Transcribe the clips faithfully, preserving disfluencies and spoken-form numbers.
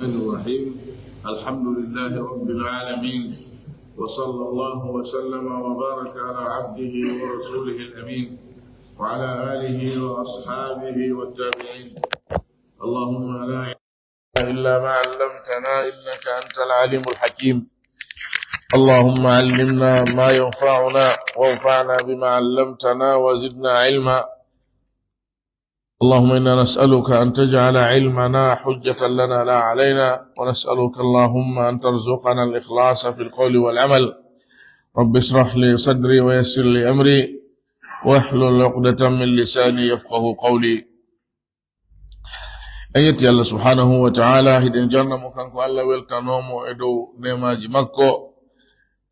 الرحمن الرحيم. الحمد لله رب العالمين، وصلى الله وسلم وبارك على عبده ورسوله الأمين، وعلى آله وأصحابه والتابعين. اللهم لا علم لنا إلا ما علمتنا إنك أنت العليم الحكيم. اللهم علمنا ما ينفعنا وانفعنا بما علمتنا وزدنا علما. اللهم إنا نسألك أن تجعل علمنا حجة لنا لا علينا، ونسألك اللهم أن ترزقنا الإخلاص في القول والعمل. رب اشرح لي صدري ويسر لي أمري واحلل عقدة من لساني يفقه قولي. En yetti Allah subhanahu wa ta'ala, hiɗen jarna mo kanko Allah, weltanoo mo e dow neemaaji makko,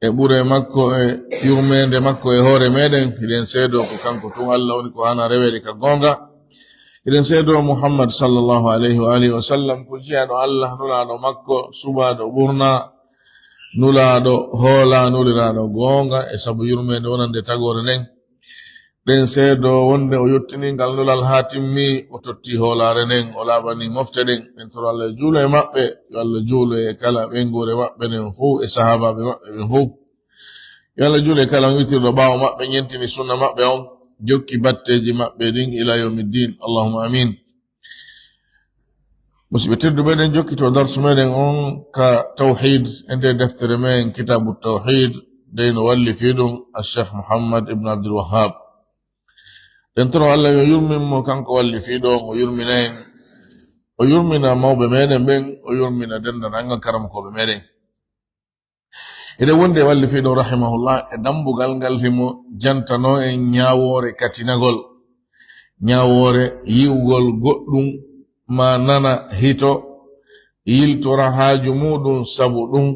e ɓure makko, e yurmeende makko e hoore meɗen. Hiɗen seedoo ko kanko tun Allah woni ko hana reweede ka goonga. Hiɗen seedoo Muhammad sallallahu alayhi wa alihi wa sallam ko jiyaaɗo Allah, nulaaɗo makko, suɓaaɗo ɓurna, nulaaɗo hoola, nuliraaɗo goonga, e sabu yurmeende wonande tagoore nden. Ɗen seedoo wonde o yottinii ngal nulal haa timmi, o totti hoolaare nden, o laaɓanii mofte ɗen. En toro Allah juulo e maɓɓe, yo Allah juulo e kala ɓeynguure maɓɓe nden fow, e sahaabaaɓe maɓɓe ɓen fow. Yo Allah juulo e kala on witirɗo ɓaawo maɓɓe, ñentini sunna maɓɓe on, jokki batteeji maɓɓe ɗin ila yawmiddin. Allahumma amin. Musidɓe tedduɓe, ɗen jokkito darsu meɗen on ka tawhid e nde deftere men Kitabu Tawhid, dey no walli fii ɗum Cheikh Muhammad ibn Abdul Wahhab. Ɗen toro Allah yo yurmin mo kanko walli fii ɗo, o yurmina en, o yurmina mawɓe meɗen ɓen, o yurmina denndaangal karamokooɓe meɗen. Eɗen wondi e walli fii ɗo rahimahullah e dambugal ngal himo jantanoo en ñaawoore katinagol, ñaawoore yi'ugol goɗɗum ma nana hito, yiltora haaju muuɗum sabu ɗum,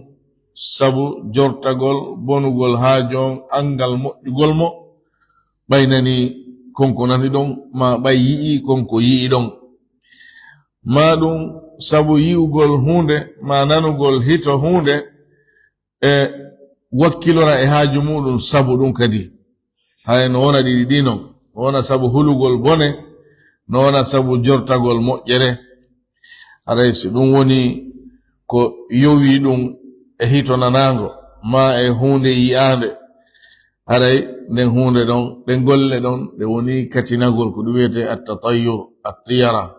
sabu jortagol bonugol haaju on anngal moƴƴugol mo, ɓay nani konko nani ɗon, ma ɓay yi'i konko yi'i ɗon. Ma ɗum sabu yi'ugol huunde, ma nanugol hito huunde, e wakkilora e haaju muuɗum sabu ɗum kadi. Hay no wona ɗiɗi ɗi non, no wona sabu hulugol bone, no wona sabu jortagol moƴƴere. Haray si ɗum woni ko yowi ɗum e hito nanaango, ma e huunde yi'aande, haray nden huunde ɗon, ɗen golle ɗon, ɗe woni katinagol ko ɗum wiyetee at-tatayyur, at-tiyara.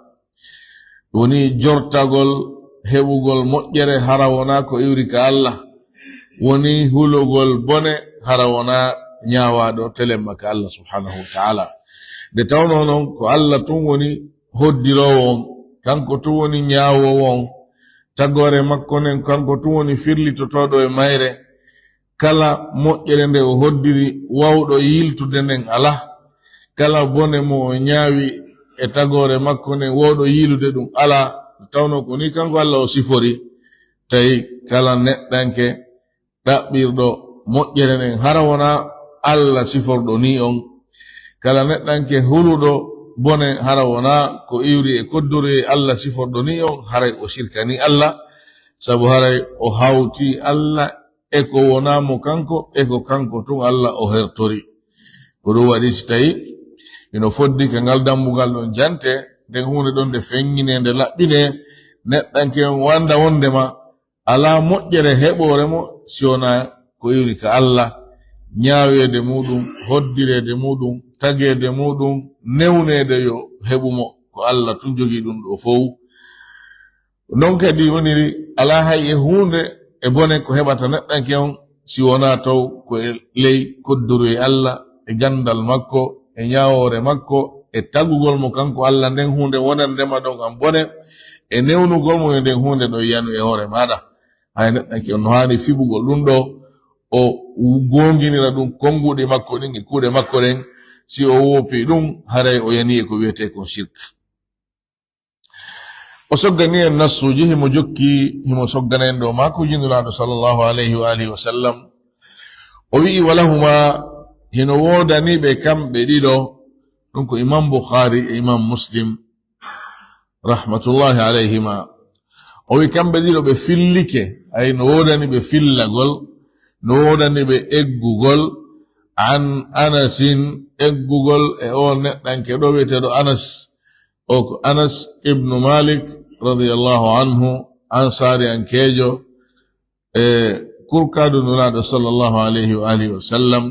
Woni jortagol heɓugol moƴƴere hara wonaa ko iwri ka Allah. Woni hulugol bone hara wonaa ñaawaaɗo telemma ka Allah subhanahu wa ta'ala. Nde tawnoo non ko Allah tun woni hoddiroowo on, kanko tun woni ñaawoowo on, tagoore makko nden kanko tun woni firlitotooɗo e mayre, kala moƴƴere nde o hoddiri wawɗo yiltude nden alaa, kala bone mo o ñaawi e tagoore makko nden wawɗo yiilude ɗum alaa, tawnoo ko ni kanko Allah o sifori, tawi kala neɗɗanke ɗaɓɓirɗo moƴƴere nden hara wonaa Allah siforɗo ni on, kala neɗɗanke huluɗo bone hara wonaa ko iwri e koddoruyee Allah siforɗo ni on, haray o sirkani Allah, sabu haray o hawti Allah e ko wonaa mo kanko, e ko kanko tun Allah o hertori. Ko ɗum waɗi si tawi hino foddi ka ngal dambugal ɗon jante, nden huunde ɗon nde feññinee, nde laɓɓinee, neɗɗanke on wanda wondema alaa moƴƴere heɓoore mo si wonaa ko iwri ka Allah, ñaaweede muuɗum, hoddireede muuɗum, tageede muuɗum, newneede yo heɓu mo, ko Allah tun jogii ɗum ɗoo fow. Non kadi woniri alaa hay e huunde e bone ko heɓata neɗɗanke on si wonaa taw ko e ley koddoruyee Allah, e ganndal makko, e ñaawoore makko, e tagugol mo kanko Allah nden huunde wonandema ɗon an bone, e newnugol mo e nden huunde ɗon yanu e hoore maaɗa. Hay neɗɗanke on no haani fiɓugol ɗum ɗoo, o goonginira ɗum konnguɗi makko ɗin e kuuɗe makko ɗen, si o woopii ɗum, haray o yanii e ko wiyetee kon shirk. O soggani en nassuuji, himo jokki, himo soggana en ɗoo maakuuji Nulaaɗo sallallahu alayhi wa alihi wa sallam. O wi'i, "Walahuma, hino woodani ɓe kamɓe ɗiɗo," ɗum ko Imam Bukhari e Imam Muslim, rahmatullahi alayhima. O wi'i, kamɓe ɗiɗo ɓe fillike, ay, no woodani ɓe fillagol, no woodani ɓe eggugol, an Anasin, eggugol e o neɗɗanke ɗo wi'eteeɗo Anas. O ko Anas ibnu Malik radiyallahu anhu, ansaariyankeejo, e kurkaadu Nulaaɗo sallallahu alayhi wa alihi wa sallam.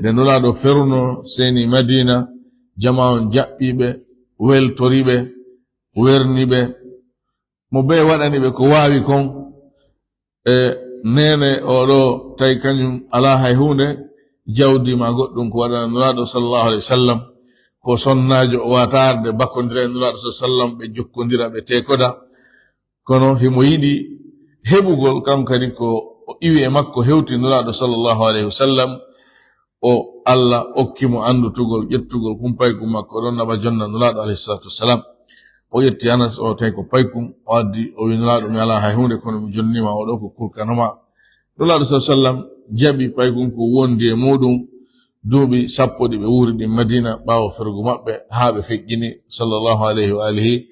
Nde Nulaaɗo feruno, seeni Madiina, jamaa on jaɓɓii ɓe, weltori ɓe, werni ɓe, mo bee waɗani ɓe ko waawi kon. E neene oɗo tawi kañum alaa hay huunde, jawdi ma goɗɗum ko waɗana Nulaaɗo sallallahu alayhi wa sallam, ko sonnaajo, o waata arde bakkondira e Nulaaɗo sallallahu alayhi wa sallam, ɓe jokkondira, ɓe teekoda. Kono himo yiɗi heɓugol, kanko kadi ko o iwi e makko, hewti Nulaaɗo sallallahu alayhi wa sallam, o Alla okki mo anndutugol, ƴettugol kum paykum makko, ɗon naɓa jonna Nulaaɗo alayhi salatu wassalam. O ƴetti Anas, o tawi ko paykum, o addi, o wi Nulaaɗo, mi alaa hay huunde, kono mi jonniima oɗo ko kurkano ma. Nulaaɗo sallallahu alayhi wa sallam jaɓi paykum ko wondi e muɗum, duuɓi sappo ɗi ɓe wuuri ɗin Madiina ɓaawo ferugo maɓɓe, haa ɓe feƴƴini, sallallahu alayhi wa alihi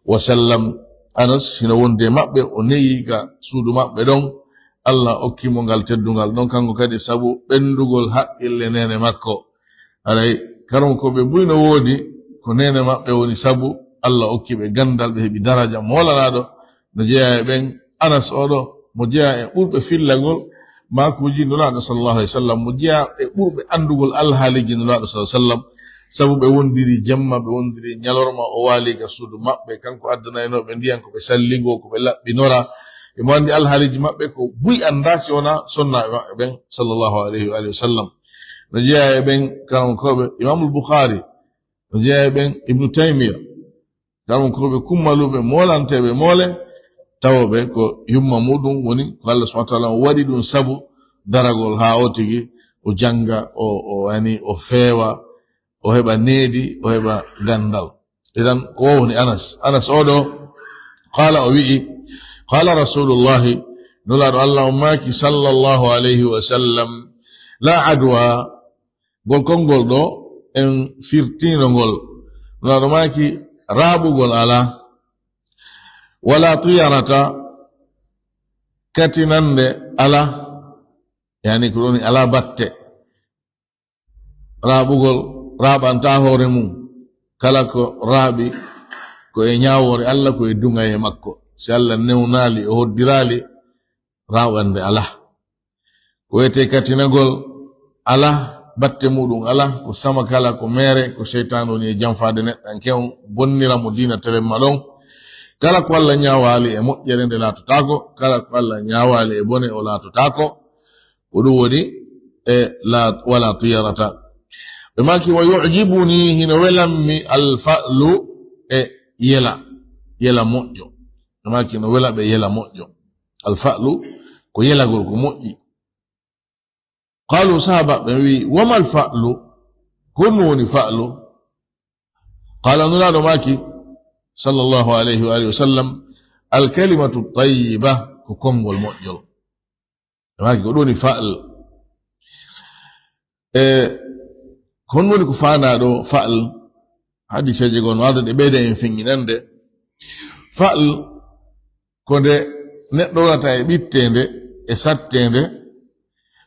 wa sallam. Anas hino wondi e maɓɓe, o neyi ka suudu maɓɓe ɗon. Alla okki mo ngal teddungal ɗon, kanko kadi, sabu ɓenndugol haqqille neene makko. Haray, karamokooɓe buy no woodi, ko neene maɓɓe woni sabu Alla okki ɓe ganndal, ɓe heɓi daraja moolanaaɗo. No jeyaa e ɓen, Anas oɗo, mo jeyaa e ɓurɓe fillagol maakuuji Nulaaɗo sallallahu alayhi wa sallam, mo jeyaa e ɓurɓe anndugol alhaaliiji Nulaaɗo sallallahu alayhi wa sallam, sabu ɓe wondiri jemma, ɓe wondiri ñalorma, o waali ka suudu maɓɓe, kanko addanayno ɓe ndiyan ko ɓe salligoo, ko ɓe laɓɓinora. Emo anndi alhaaliiji maɓɓe ko buy anndaa si wonaa sonnaaɓe maɓɓe ɓen, sallallahu alayhi wa alihi wa sallam. No jeyaa e ɓen karamokooɓe, Imaamul Bukhaari, no jeyaa e ɓen Ibnu Taymiya, karamokooɓe kummaluɓe, moolanteeɓe moole, tawooɓe ko yumma muɗum woni ko Allah subhanahu wa ta'ala waɗi ɗum sabu daragol haa o tigi o jannga, o, o, yani, o feewa, o heɓa needi, o heɓa ganndal. Idan, ko o woni Anas. Anas oɗo, qaala, o wi'i, qaala Rasulullahi, Nulaaɗo Allah on maaki, sallallahu alayhi wa sallam, "La adwa," ngol konngol ɗo, en firtiino ngol. Nulaaɗo maaki, raaɓugol alaa, wala tiyarata, katinannde alaa, yani ko ɗoni alaa batte. Raaɓugol raaɓantaa hoore mum. Kala ko raaɓi, ko e ñaawoore Alla, ko e duŋayee makko. Si Alla newnaali, o hoddiraali, raaɓande alaa. Ko wiyetee katinagol alaa, batte muɗum alaa, ko sama kala, ko meere, ko seytaane woni e janfaade neɗɗanke on, bonnira mo diina telemma ɗon. Kala ko Alla ñaawaali e moƴƴere, nde laatotaako, kala ko Alla ñaawaali e bone, o laatotaako. Ko ɗum woni e la, wala tiyarata. Ɓe maaki, "Wa yu'jibuni," hino welammi, "al-fa'lu," e yela, yela moƴƴo. Ɓe maaki, "No wela ɓe yela moƴƴo." Al-fa'lu ko yelagol ko moƴƴi. Qaalu, sahaaba ɓe wi, "Wa mal fa'lu?" Ko honɗum woni fa'lu? Qaala, Nulaaɗo maaki, sallallahu alayhi wa alihi wa sallam, "Al-kalimatu tayyiba," ko konngol moƴƴol. Ɓe maaki, ko ɗum woni fa'l. E ko honɗum woni ko faandaa ɗo fa'l? Hadiseeje goo no arde ɗe ɓeyda en feŋŋinande. Fa'l ko nde neɗɗo wonata e ɓitteende, e satteende,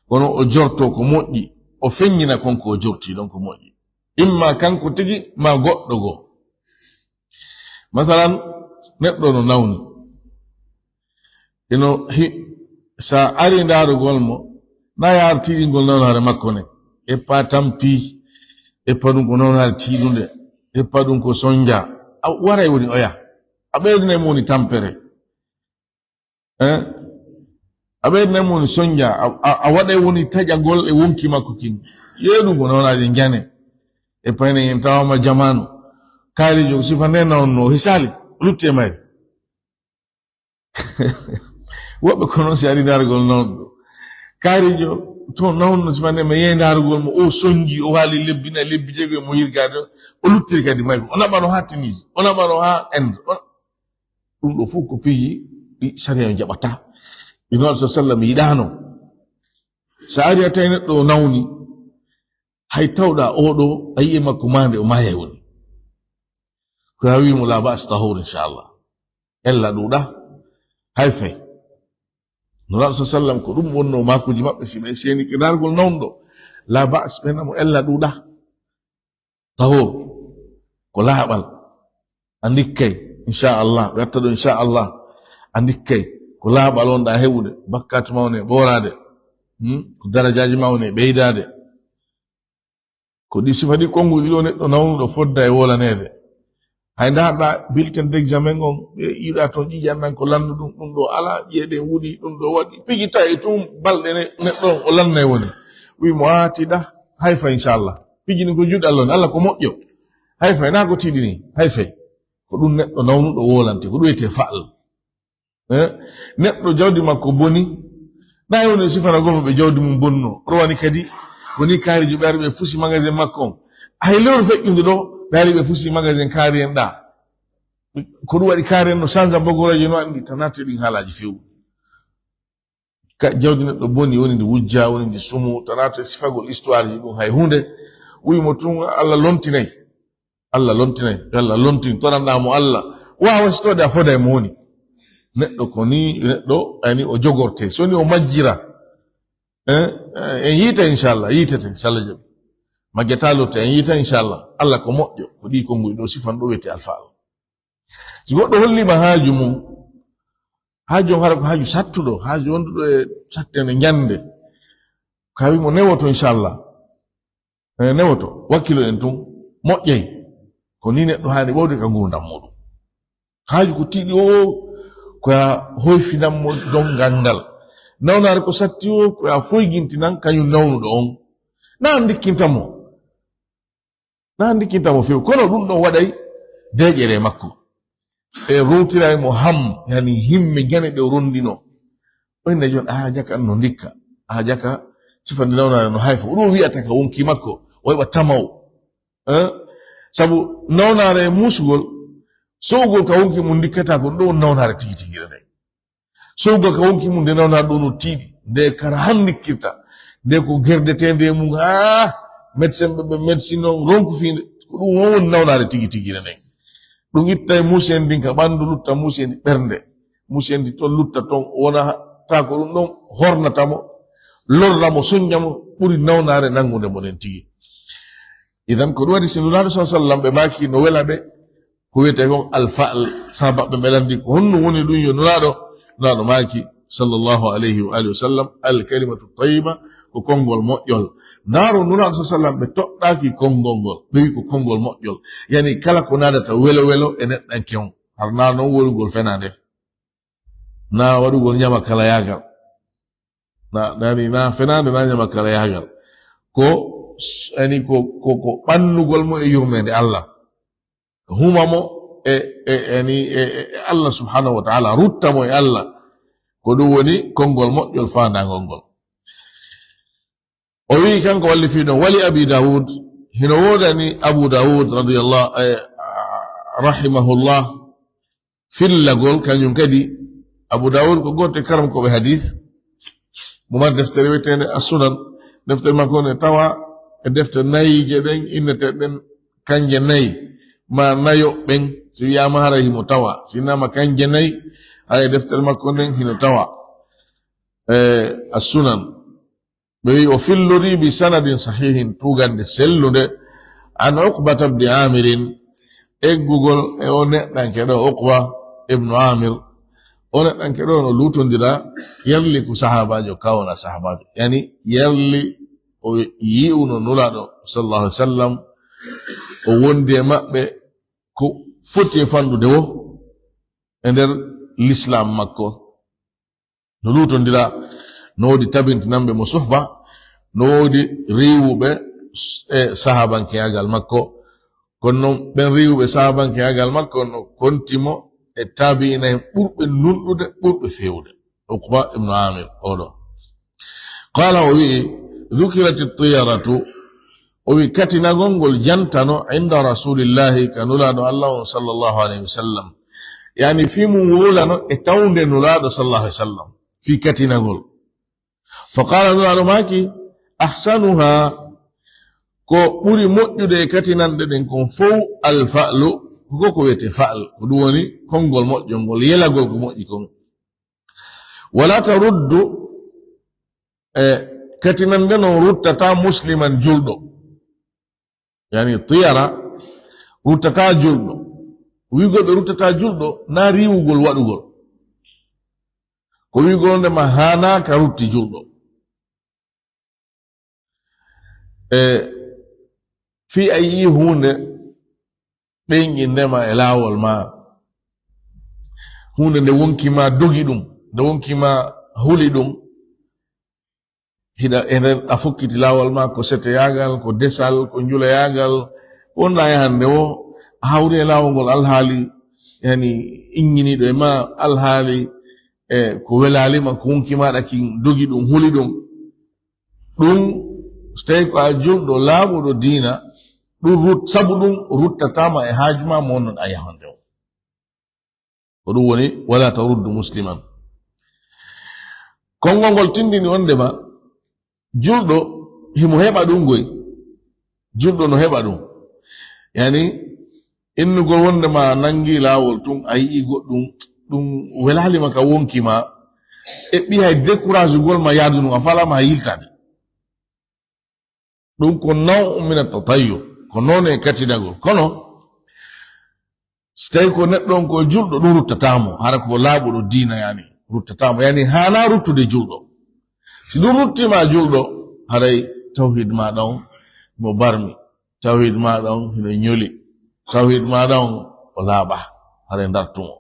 kono o jortoo ko moƴƴi, o feŋŋina kon ko o jortii ɗon ko moƴƴi. Imma kanko tigi, maa goɗɗo goo. Masalan, neɗɗo no nawni. Ino hi-, sa ari ndaarugol mo, na yaar tiiɗingol nawnaare makko ne. Eppa tampi, eppa ɗum ko nawnaare tiiɗunde, eppa ɗum ko sonja. A waray woni oya. A ɓeydinay mo woni tampere. Eh? A ɓeydinay mo woni sonja, a, a, a waɗay woni taƴagol e wonki makko kin. Yee ɗum ko nawnaaje njane. E payne en tawama jamaanu. Kaarijo sifa nde nawno, o hisaali, o lutti e mayre. Woɓɓe ko non si ari dargol nawnuɗo. Kaarijo to nawnuɗo sifa nde mi yee dargol mo, o sonji, o waali lebbi nayi, lebbi jeego mo yirgaade, o luttiri kadi mayre. O naɓano haa Tunisie, o naɓano haa Inde. O Ɗum ɗo fof ko piiji ɗi sariya jaɓata. Ɗi Nulaaɗo sallallahu alayhi wa sallam yiɗaano. So a ari a tawi neɗɗo o nawni, hay tawɗa oɗo, a yi'i makko maande, o maayay woni. Ko a wi'i mo, "La ba's, tahur, inchallah." Ella ɗuuɗa, hay fay. Nulaaɗo sallallahu alayhi wa sallam, ko ɗum wonnoo maakuuji maɓɓe, si ɓe seeni ke dargol nawnuɗo. La ba's, ɓe na mo ella ɗuuɗa. Tahur ko laaɓal. A ndikkay, inchallah, ɓe watta ɗum, inchallah. A ndikkay ko laaɓal wonɗaa heɓude, bakkaatu ma woni e ɓooraade, hmm? Ko darajaaji ma woni e ɓeydaade. Ko ɗi sifa ɗi konnguɗi ɗo neɗɗo nawnuɗo fodda e wolaneede. Hay ndaarɗa bulletin d'examen on, ɓe yiɗa toon ƴiƴan nan ko lannu ɗum, ɗum ɗo alaa, ƴi'e ɗen wuɗi, ɗum ɗo waɗi. Piji tawi tun balɗe ne-, neɗɗo on o lannay woni. Wi mo, "A tiiɗa, hay fay inchallah. Piji ni ko juuɗe Allah ni, Allah ko moƴƴo. Hay fay, naa ko tiiɗi ni, hay fay." Ko ɗum neɗɗo nawnuɗo wolante, ko ɗum wiyetee fa'al. Eh? Neɗɗo jawdi makko boni, na woni sifana gomo ɓe jawdi mum bonno. Rowani kadi, woni kaariji ɓe ari ɓe fusi magasin makko on. Hay lewru feƴƴude ɗo, ɓe ari ɓe fusi magasin kaari en ɗa. Ko ɗum waɗi kaari en no sanja bogoreejo no anndi, tan natte ɗin haalaaji few. Ka jawdi neɗɗo boni, woni ndi wujja, woni ndi sumu, tan natte sifagol histoire ji ɗum hay hunde. Wi mo tun Allah lontinay. Allah lontinay, Allah lontin, toranɗaa mo Allah. Waawa sitoode a foda e mo woni. Neɗɗo ko ni, neɗɗo, ani o jogorte. So ni o majjira. Eh, eh, en yiita inchallah, yiitete, inchallah jaɓi. Majjata lotte, en yiita inchallah. Allah ko moƴƴo, ko ɗi konnguɗi ɗo sifan ɗo wiyetee alfa'al. Si goɗɗo holliima haaju mum, haaju on hara ko haaju sattuɗo, haaju wonduɗo e sattende ñande. Ka wi mo newoto inchallah. Eh, newoto, wakkilo en tun, moƴƴay. Ko ni neɗɗo haani wawde ka ngurdam muɗum. Haaju ko tiiɗi o, ko ya hoyfinan mo dongal ngal. Nawnaare ko satti o, ko ya foygintinan kañum nawnuɗo on. Na ndikkinta mo. Na ndikkinta mo few. Kono ɗum ɗon waɗay deeƴere makko. E rowtiray mo ham, yani himme jane ɗe o rondino. O inna jon, a jaka no ndikka. A jaka sifande nawnaare no hayfa. O ɗum wiyata ka wonki makko. O heɓa tamaw. Eh? Sabu nawnaare e muusugol, sowgol ka wonki mum ndikkata ko ɗum ɗo woni nawnaare tigi tigi nden. Sowgol ka wonki mum nde nawnaare ɗo no tiiɗi. Nde kara han ndikkirta. Nde ko gerdeteende e mum haa médecin ɓe, ɓe médecin on ronku fiinde. Ko ɗum on woni nawnaare tigi tigi nden. Ɗum ittay muuseendi ndin ka ɓanndu, lutta muuseendi ɓernde. Muuseendi ton lutta ton, wona taa ko ɗum ɗon hornata mo, lorra mo, soñña mo, ɓuri nawnaare nanngunde mo nden tigi. Idan ko ɗum waɗi si Nulaaɗo sallallahu alaihi wasallam ɓe maaki no wela ɓe, ko wiyetee kon alfa'al, sahabaɓe ɓe landi ko honno woni ɗum yo Nulaaɗo, Nulaaɗo maaki sallallahu alaihi wa alihi wasallam, al kalimatu tayyiba ko konngol moƴƴol. Ndaaru Nulaaɗo sallallahu alaihi wasallam ɓe toɗɗaaki konngol ngol, ɓe wi ko konngol moƴƴol. Yani kala ko naadata welo welo e neɗɗanke on. Har na non wolugol fenaande. Na waɗugol ñama kala yaagal. Na, na, ni, na fenaande na ñama kala yaagal. Ko, ani ko, ko, ko ɓannugol mo e yurmeende Allah. Huma mo e, e, ani, e, e, e Allah subhanahu wa ta'ala, rutta mo e Allah. Ko ɗum woni konngol moƴƴol faandaangol ngol. O wi'i kanko wallifiiɗo, wali Abi Dawud, hino woodani Abu Dawud radiyallahu, eh, rahimahullah, fillagol, kañum kadi. Abu Dawud ko gooto e karamkooɓe hadith, mo mari deftere wiyeteende As-Sunan. Deftere makko ne tawa e defte nayiije ɗen, inneteeɗen kanje nayi, ma nayo ɓen, si wiyaama haray himo tawa, si wiyaama kanje nayi, haray deftere makko nden hino tawa. Eh, As-Sunan. Ɓe wi'i o fillori bi sanadin sahihin, tugande sellunde, an Uqbata bni Amirin, eggugol e o neɗɗanke ɗo, Uqba ibnu Amir. O neɗɗanke ɗo no lutondira, yerli ko sahaabaajo, kawna sahaabaajo. Yani, yerli o yi'uno Nulaaɗo, sallallahu alaihi wasallam, o wondi e maɓɓe ko foti e fanɗude wo e nder lislaam makko. No luutondira, no woodi tabintinanɓe mo suhba, no woodi riiwuɓe e sahaabankeyagal makko. Kono noon, ɓen riiwuɓe sahaabankeyagal makko no konti mo e taabi'ina en ɓurɓe nunɗude, ɓurɓe feewde. Uqba ibnu Amir, oɗo. Qaala, o wi'i, "Dhukirati tiyaratu." O wi'i, "Katinagol ngol jantano inda Rasulillahi, ka Nulaaɗo Allah on, sallallahu alayhi wa sallam." Yani, fii mum wowlano e tawnde Nulaaɗo, sallallahu alayhi wa sallam, fii katinagol. Fa qaala, Nulaaɗo maaki, "Ahsanuha, ko ɓuri moƴƴude e katinanɗe ɗen kon fow, al fa'lu, ko ko wiyetee fa'l, ko ɗum woni konngol moƴƴol ngol, yelagol ko moƴƴi kon. Wala taruddu, e katinanɗe non ruttataa musliman julɗo." Yani tiyara ruttataa julɗo. Wi'ugol ɓe ruttataa julɗo, na riiwugol waɗugol. Ko wi'ugol nde ma haanaa ka rutti julɗo. E fii a yi'ii huunde ɗenƴinde ma e laawol ma, huunde nde wonki ma dogi ɗum, nde wonki ma huli ɗum, hiɗa e nder a fokkiti laawol ma, ko seteyaagal, ko desal, ko njulayaagal, ko wonɗaa yahande woo, a hawri e laawol ngol alhaali, yani, inñiniiɗo e ma, alhaali e ko welaali ma, ko wonki maaɗa kin dogi ɗum, huli ɗum. Ɗum, so tawii ko a julɗo laaɓuɗo diina, ɗum rut-, sabu ɗum ruttataa ma e haaju ma mo wonnoɗaa yahande o. Ko ɗum woni, "Wala taruddu musliman." Konngol ngol tindini wonde ma, julɗo himo heɓa ɗum goy. Julɗo no heɓa ɗum. Yani, innugol wonde ma nangi laawol tun, a yi'ii goɗɗum, ɗum welaali ma ka wonki ma, eɓɓi hay découragugol ma yaadu ndun, a faalaa ma hay yiltaade. Ɗum ko naw'un min at-tatayyu, ko noone katinagol. Kono, so tawii ko neɗɗo on ko julɗo, ɗum ruttataa mo. Hara ko laaɓuɗo diina, yani, ruttataa mo. Yani, haanaa ruttude julɗo. Si ɗum ruttii ma julɗo, haray tawhiid maaɗa on mo barmi. Tawhiid maaɗa on hino ñoli. Tawhiid maaɗa on o laaɓaa. Haray ndartu mo.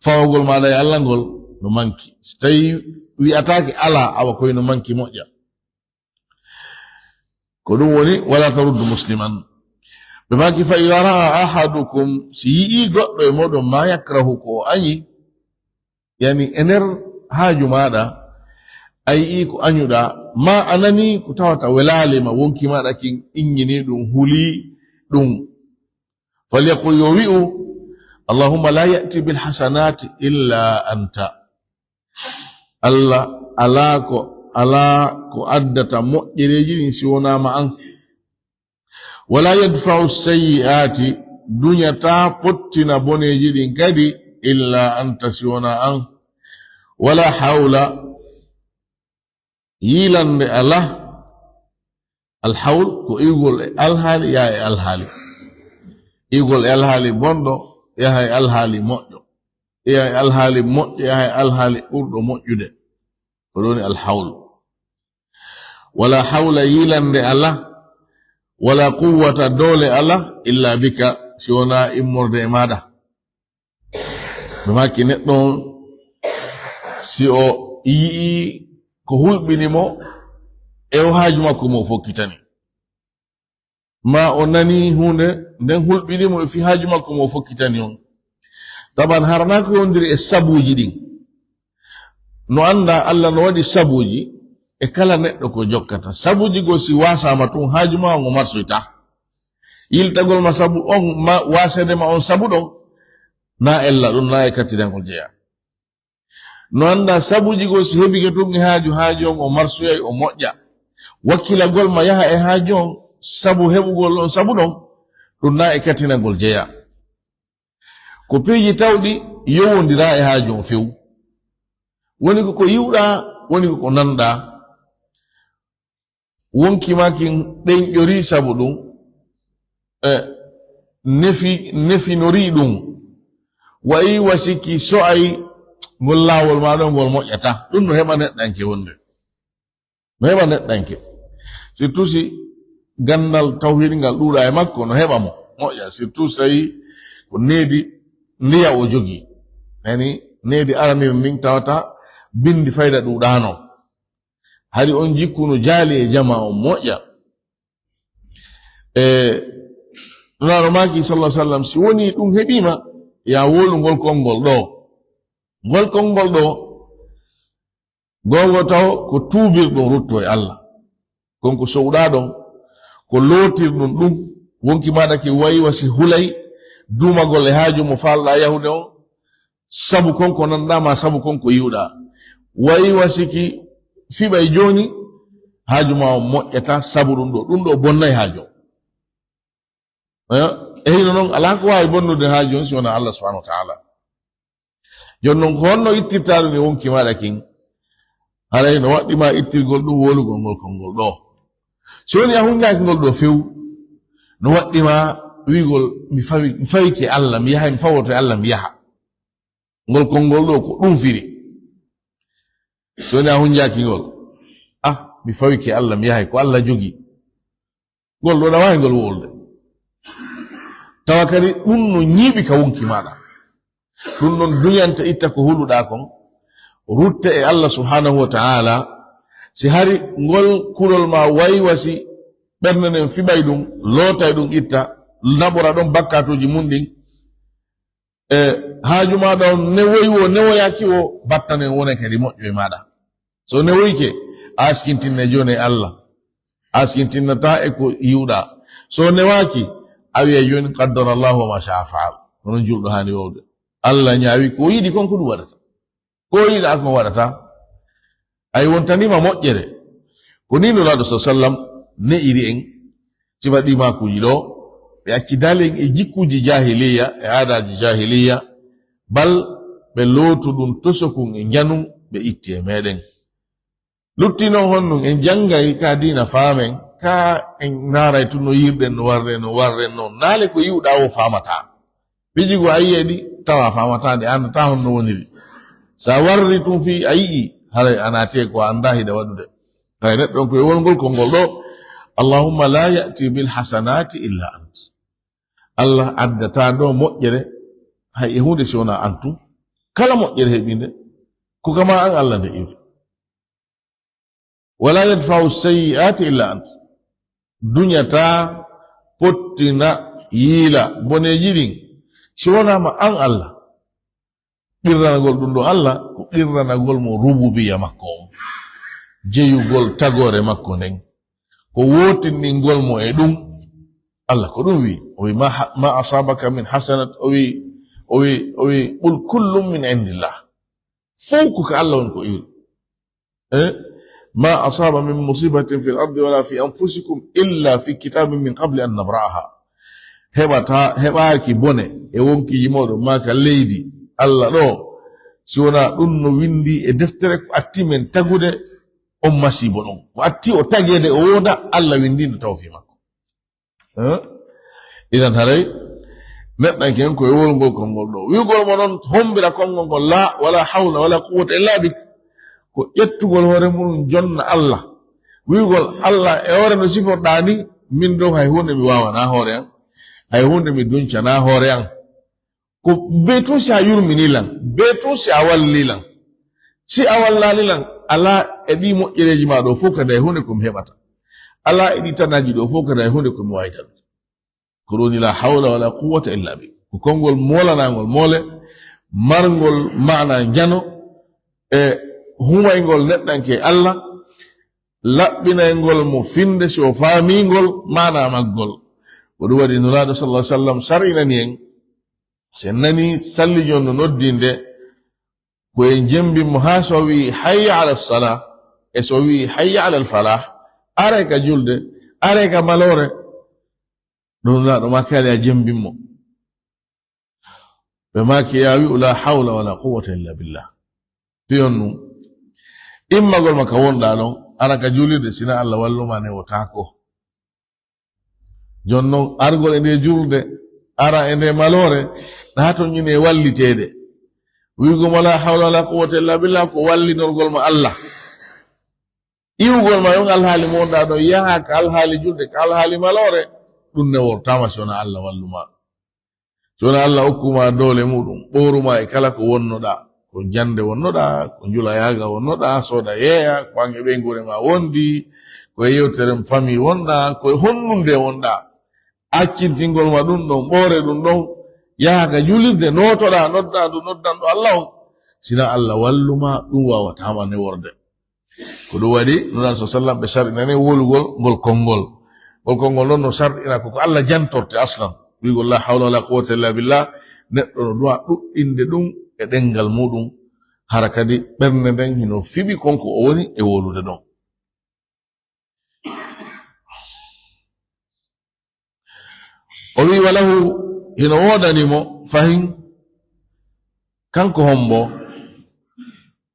Fawagol maaɗa e Alla ngol no manki. So tawii wi'ataake alaa, awa ko hino manki moƴƴa. Ko ɗum woni, "Wala taruddu musliman." Ɓe maaki, "Fa idha ra'a ahadukum," si yi'ii goɗɗo e mooɗon, "ma yakrahu," ko o añi, yani e nder haaju maaɗa, a yi'ii ko añuɗaa, ma a nanii ko tawata welaali ma, wonki maaɗa kin inñinii ɗum, hulii ɗum. "Falyaqul," yo wi'u, "Allahumma la ya'ti bil hasanati illa anta." Alla, alaa ko, alaa ko addata moƴƴereeji ɗin si wonaa ma an. "Wala yadfa'u sayyi'ati," duñataa pottina boneeji ɗin kadi, "illa anta," si wonaa an. "Wala hawla," yiilannde alaa. Alhawl ko iwgol e alhaali, yaha e alhaali. Iwgol e alhaali bonɗo, yaha e alhaali moƴƴo. Yaha e alhaali moƴƴo, yaha e alhaali ɓurɗo moƴƴude. Ko ɗum woni alhawl. Wala hawla, yiilannde alaa. Wala quwwata, doole alaa, illa bika, si wonaa immorde e maaɗa. Ɓe maaki neɗɗo on, si o yi'ii ko hulɓini mo, e o haaju makko mo fokkitani. Ma o nanii huunde, nden hulɓini mo e fii haaju makko mo fokkitani on. Taban haranaa ko yondiri e sabuuji ɗin. No anndaa Alla no waɗi sabuuji e kala neɗɗo ko jokkata. Sabuuji goo si waasaama tun, haaju ma on o marsoyta. Yiltagol ma sabu on, ma, waaseede ma on sabu ɗon, na ella ɗum, na e kattinangol jeyaa. No anndaa sabuuji goo si heɓike tun e haaju, haaju on o marsoyay, o moƴƴa. Wakkilagol ma yaha e haaju on sabu heɓugol on sabu ɗon, ɗum na e kattinangol jeyaa. Ko piiji tawɗi yowondiraa e haaju on few. Woni ko ko yi'uɗaa, woni ko ko nanɗaa. Wonki maa kin ɗenƴorii sabu ɗum, e nefi, nefinorii ɗum. Wayi wa si ki so'ay ngol laawol maa ɗon ngol moƴƴataa. Ɗum no heɓa neɗɗanke wonde. No heɓa neɗɗanke. Surtout si ganndal tawhiid ngal ɗuuɗaa e makko, no heɓa mo moƴƴa. Surtout so tawii ko needi ndiya o jogii. Yani needi araniri ndin tawata binndi fayda ɗuuɗaano. Hari on jikku no jaali e jamaa on moƴƴa. E Nulaaɗo maaki, sallallahu alaihi wasallam, si woni ɗum heɓiima, ya wolu ngol konngol ɗoo. Ngol konngol ɗoo, goongo taw ko tuubirɗum rutto e Allah. Kon ko sowɗaa ɗon, ko lootirɗum ɗum, wonki maaɗa ki wayi wa si hulay, duumagol e haaju mo faalɗaa yahude on, sabu kon ko nanɗaa ma sabu kon ko yi'uɗaa. Wayi wa si ki fiɓay jooni, haaju ma on moƴƴataa sabu ɗum ɗoo, ɗum ɗoo bonnay haaju on. Eh, e hino non, alaa ko waawi bonnude haaju on si wonaa Allah subhanahu wa ta'ala. Jooni non, ko honno ittirtaa ɗum e wonki maaɗa kin? Haray no waɗɗi ma ittirgol ɗum wolugol ngol konngol ɗoo. Si woni a hunngaaki ngol ɗoo few, no waɗɗi ma wi'ugol, "Mi fawi, mi fawike Allah, mi yahay, mi fawoto e Allah, mi yaha." Ngol konngol ɗoo ko ɗum firi. So woni a hunjaaki ngol, ah, mi fawike Allah, mi yahay ko Allah jogi. Ngol ɗo, ɗa waawi ngol wowlude. Tawa kadi ɗum no ñiiɓi ka wonki maaɗa. Ɗum ɗon duñante, itta ko huluɗaa kon, rutte e Allah subhanahu wa ta'ala. Si hari ngol kulol ma waywasi, ɓernde nden fiɓay ɗum, lootay ɗum, itta, naɓora ɗon bakkatuuji mun ɗin. E haaju maaɗa on newoyi wo, newoyaaki wo, battane on wonay kadi moƴƴo e maaɗa. So newoyike, a askintinne jooni e Allah. A askintinnataa e ko yiwɗaa. So newaaki, a wi'ay jooni, "Qaddara Allahu wa ma sha'a fa'al." Kono julɗo haani wowde. Allah ñaawi ko o yiɗi kon ko ɗum waɗata. Ko o yiɗaa kon waɗata. Ay wontaniima moƴƴere. Ko nii Nulaaɗo sa sallam ne'iri en sifa ɗi maakuuji ɗo. Ɓe acci dalen e jikkuuji jaahiliya, e aadaaji jaahiliya. Bal ɓe lootu ɗum tosokun e njanun, ɓe itti e meɗen. Lutti non honnun, en janngay ka diina faamen, ka en naaray tun no yiirɗen, no warren, no warren non. Naale ko yiwɗaa wo faamataa. Piiji goo a yi'ay ɗi, tawa faamataa ɗi, a anndataa honno woniri. Sa warri tun fii a yi'i, haray a naati e ko a anndaa hiɗa waɗude. Hay neɗɗo on ko e wongol konngol ɗo, "Allahumma la ya'ti bil hasanati illa ant." Allah addataa ɗo moƴƴere, hay e huunde si wonaa an tun. Kala moƴƴere heɓiinde, ko kama an Allah nde iwi. "Wala yadfa'u sayyi'ati illa ant." Duñataa, pottina, yiila boneeji ɗin si wonaama an Allah. Qirranagol ɗum ɗo Allah, ko qirranagol mo rububiya makko on, jeyugol tagoore makko nden, ko wootinɗingol mo e ɗum. Allah ko ɗum wi, o wi, "Ma ha-, ma asabaka min hasanat," o wi, o wi, o wi, "Qul kullum min indillah." Fow ko ka Allah woni ko iwri. Eh? "Ma asaba min musibatin fil ardi wala fi anfusikum illa fi kitabin min qabli an nabra'aha." Heɓata, heɓaaki bone e wonkiiji mooɗon maa ka leydi Allah ɗo, si wonaa ɗum no winndi e deftere ko atti men tagude on masiibo ɗon. Ko atti o tageede o wooda, Allah winndi nde taw fii makko. Eh? Idan haray, neɗɗanke en ko e wolngol konngol ɗo. Wi'ugol mo non, hombira konngol ngol, "La, wala hawla, wala quwwata illa bik." Ko ƴettugol hoore muɗum jonna Allah. Wi'ugol Allah e hoore no siforɗaa ni, "Min ɗo hay huunde mi waawanaa hoore an. Hay huunde mi duñcanaa hoore an." Ko bee tun si a yurminii lan, bee tun si a wallii lan. Si a wallaali lan, alaa e ɗii moƴƴereeji maa ɗo fow kadi hay huunde ko mi heɓata. Alaa e ɗii tanaaji ɗo fow kadi hay huunde ko mi waawi tan. Ko ɗum woni la hawla wala quwwata illa bik. Ko konngol moolanaangol moole, marngol maana njano, e humayngol neɗɗanke Allah, laɓɓinayngol mo finnde si o faamii ngol maana maggol. Ko ɗum waɗi Nulaaɗo sallallahu alaihi wasallam sar'inani en, si en nanii sallijo no noddinde, ko en jemmbin mo haa so o wi'i, "Hayya ala salah," e so o wi'i, "Hayya ala falah," aray ka julde, aray ka maloore. Ɗum Nulaaɗo maaki, a jemmbin mo. Ɓe maaki, "Ya wi'u, la hawla wala quwwata illa billah." Fiyon ɗum. Immagol ma ka wonɗaa ɗon, ara ka juulirde, sina Allah wallu ma newotaako. Jon non, argol e nde julde, ara e nde maloore, na haton ñine walliteede. Wi'ugol ma la hawla wala quwwata illa billah ko wallinorgol ma Allah. Iwugol ma yon alhaali mo wonɗaa ɗon, yaha ka alhaali julde, ka alhaali maloore, ɗum newortaama si wonaa Allah wallu ma. Si wonaa Allah okku ma doole muɗum, ɓooru ma e kala ko wonnoɗaa, ko jannde wonnoɗaa, ko njulayaaga wonnoɗaa, sooda yeeya, ko an e ɓeynguure ma wondi, ko e yewtere famille wonɗaa, ko e honnunde wonɗaa. Accintingol ma ɗum ɗon, ɓoore ɗum ɗon, yaha ka julirde, nootoɗaa, noddaa ndu, noddanɗo Allah on. Sina Allah wallu ma, ɗum waawataa ma neworde. Ko ɗum waɗi Nulaaɗo sa sallam ɓe sar'inani wolugol ngol konngol. Ngol konngol noon no sar'ina ko ko Allah jantorte aslan. Wi'ugol la hawla wala quwwata illa billah, neɗɗo no du'a ɗuɗɗinde ɗum e ɗenngal muɗum, hara kadi ɓernde nden hino fiɓi kon ko o woni e wolude ɗon. O wi'i, "Walahu, hino woodani mo fahin." Kanko hombo?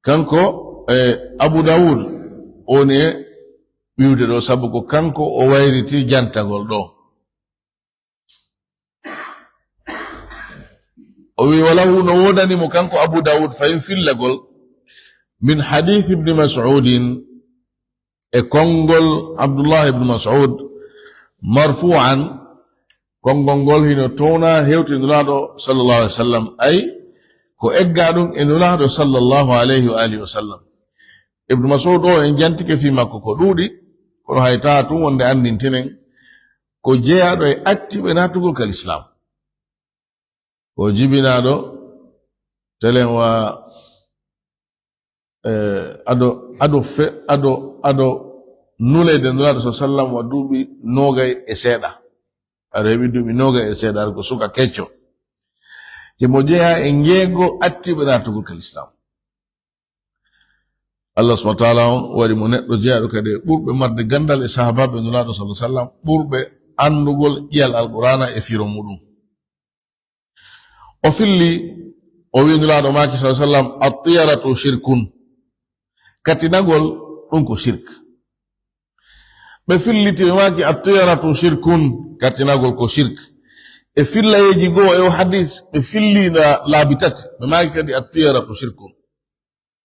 Kanko, eh, Abu Dawud woni e wi'ude ɗo, sabu ko kanko o wayriti jantagol ɗo. O wi'i, "Walahu, no woodani mo kanko Abu Dawud fahin fillagol." Min hadith Ibni Mas'udin, e konngol Abdullah ibn Mas'ud, marfu'an, konngol ngol hino towna hewti Nulaaɗo sallallahu alaihi wasallam, ay ko egga ɗum e Nulaaɗo sallallahu alaihi wa alihi wasallam. Ibn Mas'ud o, en jantike fii makko ko ɗuuɗi, kono hay taa tun wonde anndintinen, ko jeyaaɗo e acciɓe naatugol ka lislaam. Ko jibinaaɗo telen wa, eh, ado, ado fe, ado, ado nuleede Nulaaɗo sallallahu alaihi wasallam wa duuɓi noogay e seeɗa. Aɗa heɓi duuɓi noogay e seeɗa, aɗa ko suka kecco. Himo jeyaa e ngeego acciɓe naatugol ka lislaam. Allah subhanahu wa ta'ala on waɗi mo neɗɗo jeyaaɗo kadi e ɓurɓe marde ganndal e sahaabaaɓe Nulaaɗo sallallahu alaihi wasallam, ɓurɓe anndugol ƴiyal Alqur'aana e firo muɗum. O filli, o wi'i Nulaaɗo maaki sallallahu alaihi wasallam, "At-tiyaratu shirkun." Kattinagol ɗum ko shirk. Ɓe filliti ɓe maaki, "At-tiyaratu shirkun." Kattinagol ko shirk. E fillayeeji goo e o hadis, ɓe filli nda laabi tati. Ɓe maaki kadi, "At-tiyaratu shirkun."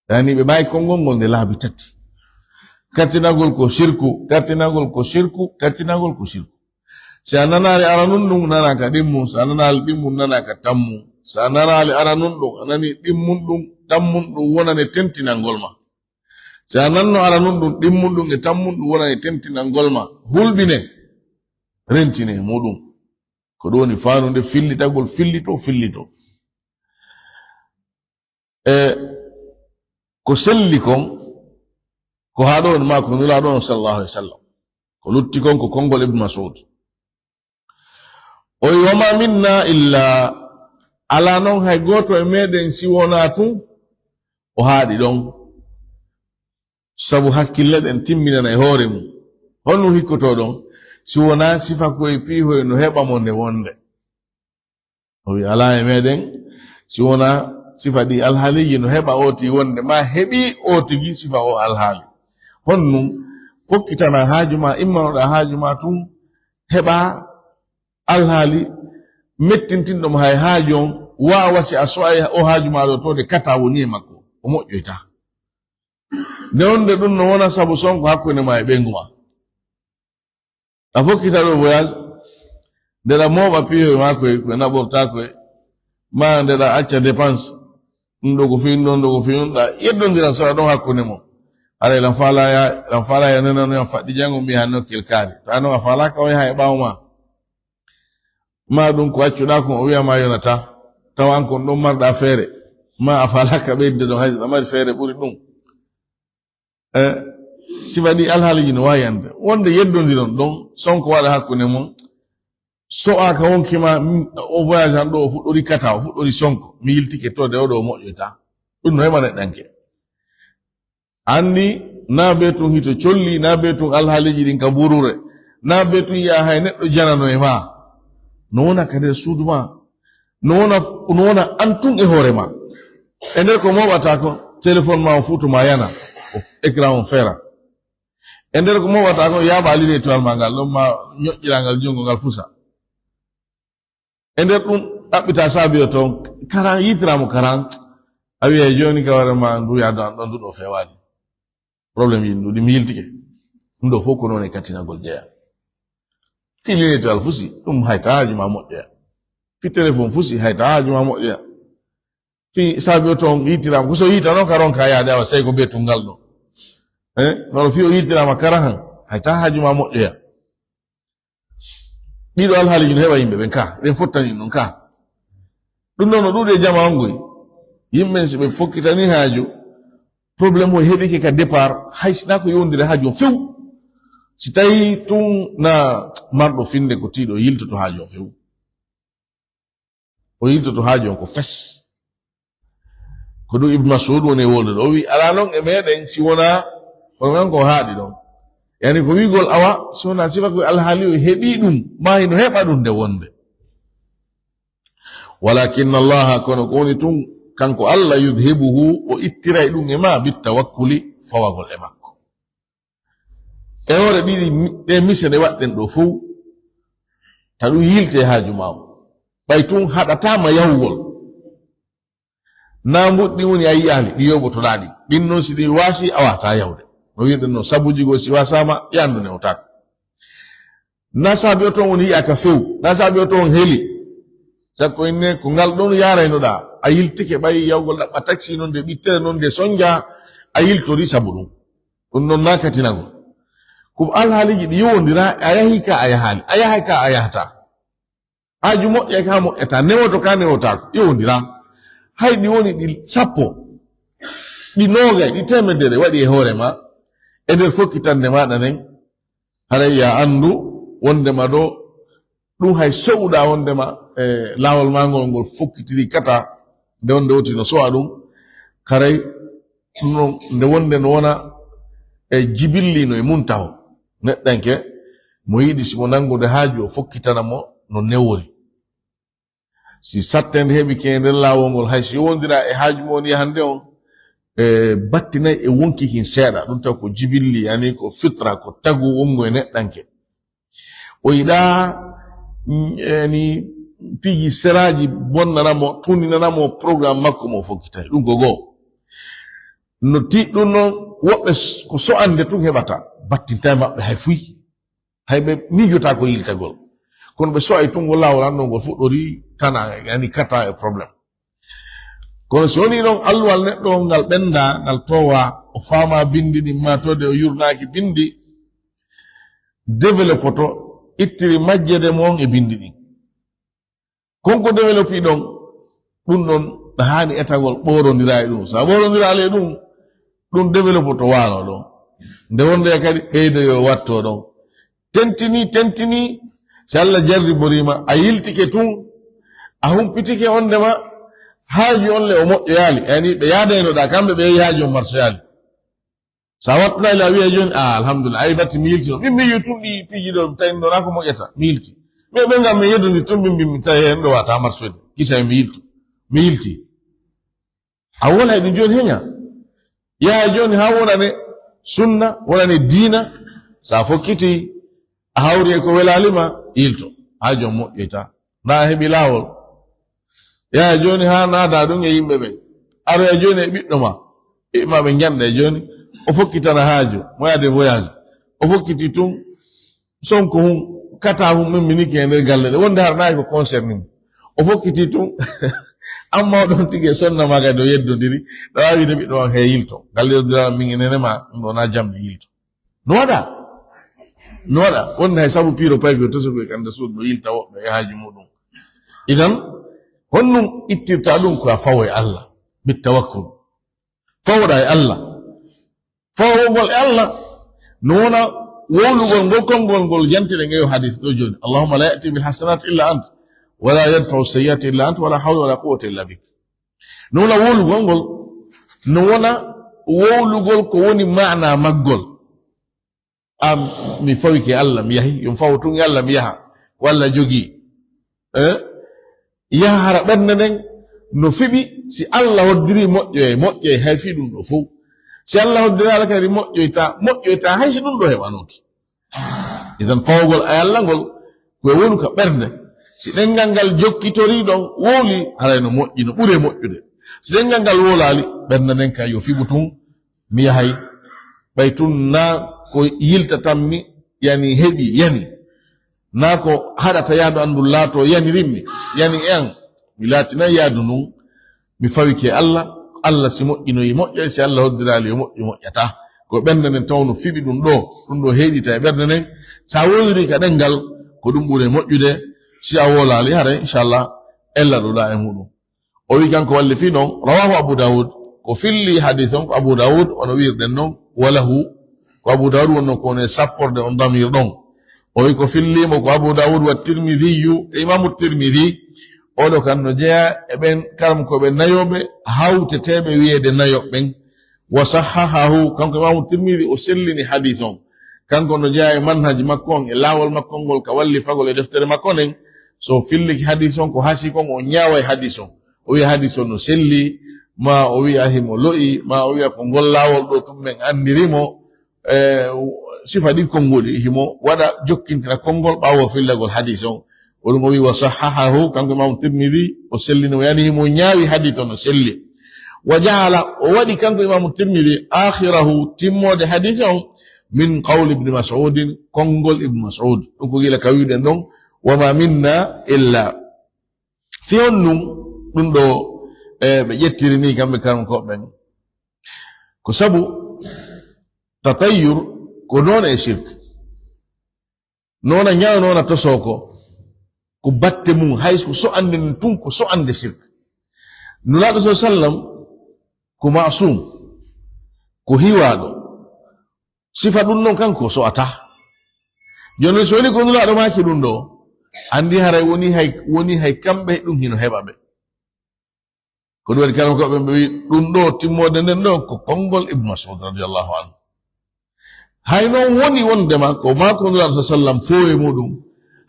Yani ɓe maayi konngol ngol nde laabi tati. Kattinagol ko shirku, kattinagol ko shirku, kattinagol ko shirku. Si a nanaali aranun ɗum, nana ka ɗimmun. Si a nanaali ɗimmun, nana ka tammun. Si a nanaali aranun ɗum, a nani ɗimmun ɗum, tammun ɗum, wonane tentinangol ma. Si a nanno aranun ɗum, ɗimmun ɗum e tammun ɗum, wonane tentinangol ma. Hulɓine, rentine e muɗum. Ko ɗum woni faanunde fillitagol, fillito, fillito. E ko selli kon, ko haa ɗo woni maa ko Nulaaɗo on sallallahu alaihi wasallam. Ko lutti kon ko konngol Ibn Mas'ud. O wi, "Wa ma minna illa," alaa non hay gooto e meɗen si wonaa tun o haaɗi ɗon. Sabu hakkille ɗen timminana e hoore mum. Honɗum hikkotoo ɗon? Si wonaa sifa koye piihoy no heɓa mo nde wonde. O wi, "Alaa e meɗen, si wonaa sifa ɗi alhaaliiji no heɓa ooti wonde, ma heɓi ootigi sifa o alhaali." Honɗum fokkitana haaju ma, immanoɗaa haaju ma tun, heɓa alhaali mettintinɗo mo hay haaju on, waawa si a so'ay o haaju ma ɗo toode kata woni e makko, o moƴƴoyta. Nde wonde ɗum no wona sabu sonko hakkunde ma e ɓeyngu ma. A fokkita ɗo voyage, ndeɗa mooɓa piihoy maa koy, koy naɓortaa koy, ma ndeɗa acca dépense, ɗum ɗo ko fii ɗum, ɗo ko fii ɗum, ɗa yeddondira sara ɗon hakkunde mon. Haray lan faalaya, lan faalaya nenano yan faɗɗi jango mbiya hanno kilkaari. Ta non a faalaaka o yaha e ɓaawo ma. Ma ɗum ko accuɗaa kon o wi'a ma yonata. Tawa an kon ɗon marɗa feere. Ma a faalaaka ɓeydude ɗon hay so ɗa mari feere ɓuri ɗum. Eh, sifa ɗi alhaaliiji no waawi yande. Wonde yeddondiron ɗon, sonko waɗa hakkunde mon. So'aaka wonki ma, mm, o voyage an ɗo, o fuɗɗori kata, o fuɗɗori sonko. Mi yiltike to de o ɗo o moƴƴoyta. Ɗum no heɓa neɗɗanke. Anndi, na be tun hito colli, na be tun alhaaliiji ɗin ka buruure, na be tun yi'a hay neɗɗo janano e ma. No wona ka nder suudu ma. No wona, no wona an tun e hoore ma. E nder ko mooɓata kon, téléphone ma o fuuto ma yana, o f-, écran on feera. E nder ko mooɓata kon, yaaɓa lile toile ma ngal, ɗon ma ñoƴƴira ngal junngo ngal fusa. E nder ɗum, ɗaɓɓita saabi o toon, karan, yiitira mo karan. A wiya jooni ka hoore ma, ndu yaadu an ɗon, ndu ɗo feewaani. Problème yimɓe ɗuuɗi, mi yiltike. Ɗum ɗo fof ko noon e kattinagol jeyaa. Fii lile toile fusi, ɗum hay ta haaju ma moƴƴoya. Fii téléphone fusi, hay ta haaju ma moƴƴoya. Fii saabi o toon yiitiraama, ko so yiita noon ka ronka yaade awa sey ko beetungal ɗo. Eh, kono fii o yiitiraama kara han, hay ta haaju ma moƴƴoya. Ɗiɗo alhaaliiji no heɓa yimɓe ɓen ka, ɗen fottani ɗum ka. Ɗum noon no ɗuuɗi e jamaa on ngoy. Yimɓe ɓen si ɓe fokkitani haaju, problème o heɓike ka départ, hay sinaa ko yowndire haaju on few. Si tawii tun na marɗo finnde ko tiiɗo yiltoto haaju on few. O yiltoto haaju on ko fes. Ko ɗum Ibn Mas'ud woni e wolde ɗo. O wi, "Alaa noon e meɗen si wonaa, kono men ko haaɗi ɗon." Yani ko wiigol awa, si wonaa sifa ko alhaali o heɓi ɗum, maa hino heɓa ɗum nde wonde. "Walakinna Allaha, kono ko woni tun, kanko Allah, yudhibuhu, o ittiray ɗum e ma, bittawakkuli, fawagol e makko." E hoore ɗiɗi mi-, ɗe mise ɗe waɗɗen ɗo fow, ta ɗum yilte haaju ma o. Ɓay tun haɗataa ma yahugol. Na mbuɗɗi woni a yiyaali, ɗi yoɓotoɗaa ɗi. Ɗin noon si ɗi waasi, a waawataa yawde. No wi'irɗen noon, sabuuji goo si waasaama, yaandu newtaako. Na saabi o toon woni yiyaaka few, na saabi o toon heli. Sakko inne ko ngal ɗoon yaaraynoɗaa, a yiltike ɓay yawgol ɗaɓɓa taksi noon de ɓittere noon de sonja, a yiltorii sabu ɗum. Ɗum noon na katinagol. Ko alhaaliiji ɗi yowondira, a yahi ka a yahaali, a yahay ka a yahataa. Haaju moƴƴay ka moƴƴataa, newoto ka newotaako, yowondira. Hay ɗi woni ɗi sappo, ɗi noogay, ɗi teemedere waɗi e hoore ma, e nder fokkitande maaɗa nden, haray ya anndu wondema ɗo, ɗum hay so'uɗaa wondema, e laawol maa ngol, ngol fokkitiri kata, nde wonde woti no so'a ɗum, haray ɗum noon, nde wonde no wona e jibilli no e muntaho. Neɗɗanke, mo yiɗi si mo nanngude haaju, o fokkitana mo no newori. Si sattende heɓike e nder laawol ngol, hay si yowondira e haaju mo woni yahande on, e battinay e wonki kin seeɗa. Ɗum taw ko jibilli, yani ko fitra, ko tagu wonngo e neɗɗanke. O yiɗaa, mm, yani piiji seraaji bonnana mo, tuninana mo programme makko mo fokkitay. Ɗum ko goo. No tiiɗ ɗum noon, woɓɓe s-, ko so'ande tun heɓata, battinta e maɓɓe hay fuy. Hay ɓe miijotaa ko yiltagol. Kono ɓe so'ay tun ngol laawol an ɗon ngol fuɗɗori tana, yani kata e problème. Kono si woni ɗon alluwal neɗɗo on ngal ɓenda, ngal towa, o faama bindi ɗin, maa tode o yurnaaki bindi, développoto, ittiri majjede mo on e bindi ɗin. Kon ko développi ɗon, ɗum ɗon ɗa haani etagol ɓoorondira e ɗum. So a ɓoorondiraali e ɗum, ɗum développoto waano ɗon. Nde wonde kadi ɓeydo yo watto ɗon. Tentini, tentini, si Allah jarriboriima, a yiltike tun, a humpitike on ndema, haaju on le o moƴƴoyaali. Yani ɓe yaadaynoɗaa, kamɓe ɓe yehi haaju on marsoyaali. So a wattanaali a wiya jooni, "Ah, alhamdulillah, ay batti mi yilti ɗon." Min mi yiwi tun ɗi piiji ɗo, tawi ɗo na ko moƴƴata, mi yilti. Mais ɓe ngam mi yeddondir tun, min mbimmi tawi heen ɗo wata marsoyde. Kisa mi yiltu, mi yilti. A wona e ɗum jooni heña. Yaha jooni haa wonane sunna, wonane diina. So a fokkiti, a hawri e ko welaali ma, yilto. Haa joom moƴƴoyta. Na a heɓi laawol. Yaha jooni haa naada ɗum e yimɓe ɓen. Aroya jooni e ɓiɗɗo ma. Ɓiɓɓe ma ɓe njanɗa e jooni. O fokkitana haaju. Mo yaade voyage. O fokkiti tun. Sonko hun. Kata hun min miniki e nder galle ɗe. Wonde har nayi ko concerné mo. O fokkiti tun. Amma o ɗon tigi e sonna ma kadi o yeddondiri. Ɗa waawi ne ɓiɗɗo ma he yilto. Galle ɗo dira min e nene ma. Ɗum ɗo na jamɗe yilto. No waɗa? No waɗa? Wonde hay sabu piiro paygo to sogo e kanda suudu no yilta woɓɓe e haaju muɗum. Idan, honɗum ittirta ɗum ko a fawo e Allah, bit tawakkul. Fawoɗa e Allah. Fawogol e Allah, no wona wowlugol ngol konngol ngol jantire ngeyo hadis ɗo jooni. Allahumma la ya'ti bil hasanati illa ant, wa la yadfa'u sayyi'ati illa ant, wa la hawla wa la quwwata illa bik. No wona wowlugol ngol, no wona wowlugol ko woni maana maggol. An mi fawike Allah, mi yahi, yo mi fawo tun e Allah, mi yaha. Ko Allah jogii. Eh? Yaha hara ɓernde nden no fiɓi, si Allah hoddiri moƴƴoye, moƴƴoye hay fii ɗum ɗo fow. Si Allah hoddiraali kadi moƴƴoyta, moƴƴoyta hay si ɗum ɗo heɓanooki. Idan fawogol e Allah ngol, ko e wonu ka ɓernde. Si ɗenngal ngal jokkitori ɗon, wowli, haray no moƴƴi, no ɓuri e moƴƴude. Si ɗenngal ngal wowlaali, ɓernde nden kay yo fiɓu tun, mi yahay. Ɓay tun na ko yiltatammi, yani heɓi, yani. Na ko haɗata yaadu an ndun laato, yanirimmi, yani e an. Mi laatinay yaadu ndun, mi fawike Allah, Allah si moƴƴinoyi moƴƴay, si Allah hoddiraali yo moƴƴu moƴƴata. Ko ɓernde nden taw no fiɓi ɗum ɗo, ɗum ɗo heeɗita e ɓernde nden. Sa wowliri ka ɗenngal, ko ɗum ɓuri moƴƴude, si a wowlaali, haray, inchallah, ella ɗo ɗa e muɗum. O wi kanko walli fii non, rawahu Abu Dawud, ko filli hadis on ko Abu Dawud, ono wi'irɗen non, walahu, ko Abu Dawud wonno ko ne sapporde on damir ɗon. O wi ko filli mo ko Abu Dawud wa Tirmidhiyu, e Imamu Tirmidhi, oɗo kan no jeya e ɓen karam ko ɓe nayoɓe hawteteɓe wiyeede nayoɓe ɓen. Wa sahhahahu, kanko Imamu Tirmidhi o sellini hadis on. Kanko no jeya e manhaj makko on, e laawol makko ngol ka wallifagol e deftere makko nden. So filliki hadis on ko hasi kon, o ñaaway hadis on. O wiya hadis on no selli, ma o wiya himo lo'i, ma o wiya ko ngol laawol ɗo tun men anndiri mo. E, sifa ɗin konnguli, himo waɗa jokkintira konngol ɓaawo fillagol hadis on. O ɗum o wi wa sahhahahu, kanko Imamu Tirmidhi, o sellini mo, yani himo ñaawi hadis on no selli. Wa jaala, o waɗi kanko Imaamu Tirmidi, aakhirahu, timmoode hadiisi on, min qawli Ibni Mas'udin, konngol Ibnu Mas'ud. Ɗum ko gila ka wi'uɗen ɗon, wa ma minna illa. Fii honɗun ɗum ɗoo, e, ɓe ƴettiri nii kamɓe karamokooɓe ɓen? Ko sabu tatayyur ko noone e shirk. Noona ñaw, noona tosoo ko, ko batte mum, hay ko so'ande ndun tun, ko so'ande shirk. Nulaaɗo sallallaahu alayhi wa sallam ko ma'suum, ko hiwaaɗo. Sifa ɗum ɗon kanko so'ataa. Jooni so woni ko Nulaaɗo maaki ɗum ɗoo, anndi haray woni hay, woni hay kamɓe ɗum hino heɓa ɓe. Ko ɗum waɗi karamokooɓe ɓen ɓe wi'i ɗum ɗoo timmoode nden ɗoo ko konngol Ibnu Mas'ud radiyallaahu anhu. Hay non woni wondema ko maako Nulaaɗo sallallaahu alayhi wa sallam fow e muɗum,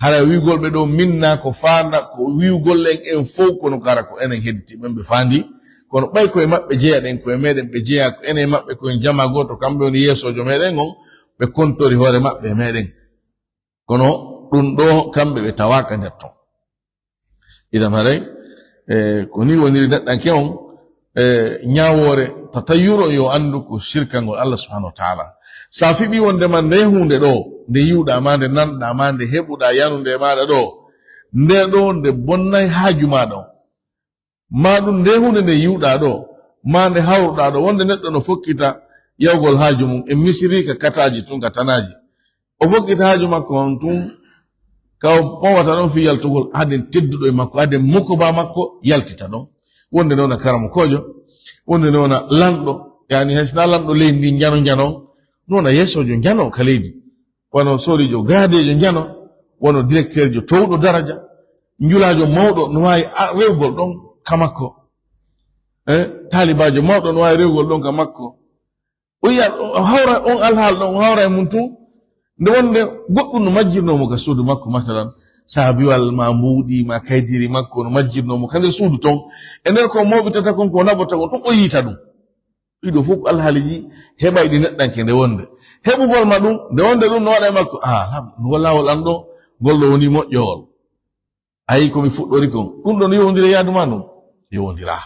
hara wi'ugol ɓe ɗoo minna ko faanda ko wi'ugol en en fow, kono kara ko enen hedditi ɓen ɓe faandi. Kono ɓay ko e maɓɓe jeyaɗen, ko e meɗen ɓe jeyaa, ko enen e maɓɓe ko en jamaa gooto, kamɓe woni yeesoojo meɗen on, ɓe kontori hoore maɓɓe e meɗen. Kono ɗum ɗoo kamɓe ɓe tawaaka nder ton. Idan haray, e, ko nii woniri neɗɗanke on, e, ñaawoore tatayyur on yo anndu ko sirkangol Allah subhanahu wa ta'ala. Sa fiɓi wondema nde huunde ɗoo, nde yi'uɗaa maa nde nanɗaa maa nde heɓuɗaa yanude e maaɗa ɗoo, nde ɗoo nde bonnay haaju maaɗa on. Maa ɗum nde huunde nde yi'uɗaa ɗoo, maa nde hawruɗaa ɗoo, wonde neɗɗo no fokkita yawgol haaju mum e misiri ka kataaji tun, ka tanaaji. O fokkita haaju makko on tun, ka o ɓowata ɗon fii yaltugol, haden tedduɗo e makko, haden mokobaa makko yaltita ɗon. Wonde noona karamokoojo, wonde noona lanɗo, yani hay sinaa lanɗo leydi ndi njano njano, noona yeesoojo njano ka leydi. Wano sooriijo gaadeejo njano, wano directeurjo towɗo daraja, njulaajo mawɗo no waawi a-, rewgol ɗon ka makko. Eh, taalibaajo mawɗo no waawi rewgol ɗon ka makko. O yi'a, o hawra on alhaal ɗon, o hawra e mum tun. Nde wonde goɗɗum no majjirnoo mo ka suudu makko, masalan, saabiwal maa mbuuɗi maa kaydiri makko no majjirnoo mo ka nder suudu ton. E nder ko mooɓitata kon, ko naɓata kon, tun o yiita ɗum. Ɗiɗo fof ko alhaaliji heɓayɗi neɗɗanke nde wonde. Heɓugol ma ɗum, nde wonde ɗum no waɗa e makko, ah, lam, ngol laawol an ɗo, ngol ɗo woni moƴƴowol. Ayi ko mi fuɗɗori kon. Ɗum ɗon yowondiri e yaadu ma ndun? Yowondiraa.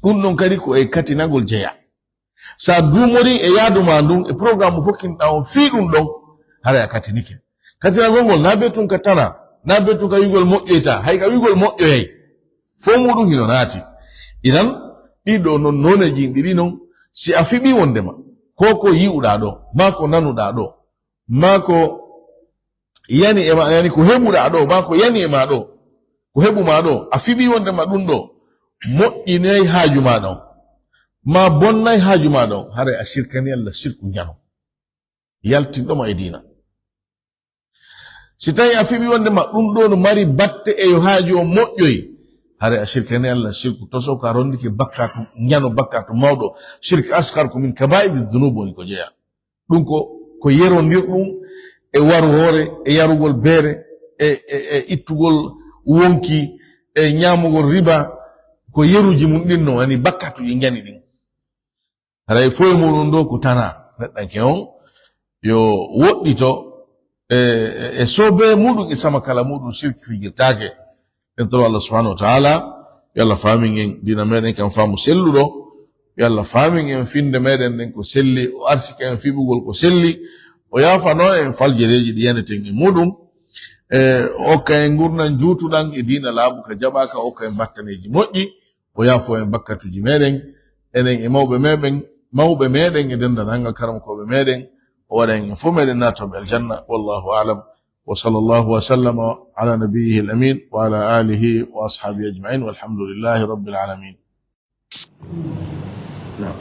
Ɗum ɗon kadi ko e katinagol jeya. Sa duumori e yaadu ma ndun, e programme mo fokkinɗaa on fii ɗum ɗon, haray a katinike. Katinagol ngol, na be tun ka tana, na be tun ka wi'ugol moƴƴoyta, hay ka wi'ugol moƴƴoyay. Fow muɗum hino naati. Idan, ɗiɗo non nooneeji ɗiɗi non, si a fiɓii wondema, ko ko yi'uɗaa ɗo, maa ko nanuɗaa ɗo, maa ko yani e ma, yani ko heɓuɗaa ɗo, maa ko yani e ma ɗo, ko heɓu ma ɗo, a fiɓii wondema ɗum ɗo, moƴƴinay haaju ma ɗon, maa bonnay haaju ma ɗon, haray a sirkani Allah sirku njano. Yaltinɗo ma e diina. Si tawi a fiɓi wondema ɗum ɗo no mari batte e yo haaju o moƴƴoy, haray a sirkani Allah sirku toso, ka rondike bakkatu njano, bakkatu mawɗo. Shirk asghar ko min kaba'iri dunub woni ko jeya. Ɗum ko, ko yerondirɗum e waru hoore, e yarugol beere, e, e, e ittugol wonki, e ñaamugol riba, ko yeruji mum ɗin non, yani bakkatuji njani ɗin. Haray fow e muɗum ɗo ko tana neɗɗanke on yo woɗɗito e, e, e soobee muɗum e samakala muɗum, sirk fijirtaake. En toro Allah subhanahu wa ta'ala, yo Allah faamin en diina meɗen kan faamu selluɗo, yo Allah faamin en finde meɗen ɗen ko selli, o arsika en fiɓugol ko selli, o yaafano en faljereeji ɗi yaneten e muɗum, e o okka en ngurndan juutuɗan e diina laaɓu ka jaɓaaka, o okka en battaneeji moƴƴi, o yaafo en bakkatuji meɗen, enen e mawɓe meɗen, mawɓe meɗen e dendanangal karamokooɓe meɗen, o waɗa en en fof meɗen naatooɓe aljanna. Wallahu a'lam. Wa sallallahu wa sallama ala nabiyyihi al-amin wa ala alihi wa ashabihi ajma'in, walhamdulillahi rabbil alamin. Naam.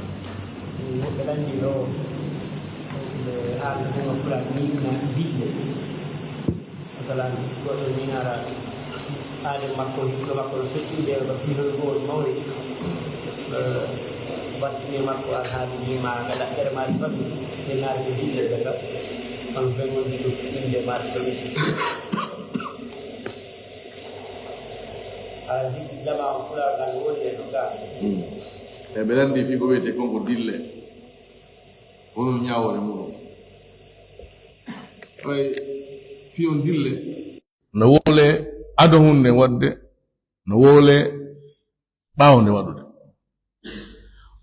Woɓɓe lanndii ɗo, ɓe haalno ɗum e Pulaar ni, na diƴƴe. Masalan, goɗɗo ni ara aade makko, hikka makko no feƴƴi nde ba piloygol mawri, eh, wattine makko alhaali ni ma ka daɗɗere ma fami, ɓe naati diƴƴe daga, on ɓe ngondi ɗum inde ma sami. Ala jikki jama on Pulaar kan woni e no gaa. Hmm. E ɓe lanndi fii ko wiyetee kon ko dille. Onon ñaawoore muɗum. Ɓay fii on dille. No wowle ado hunde waɗde, no wowle ɓaawo nde waɗude.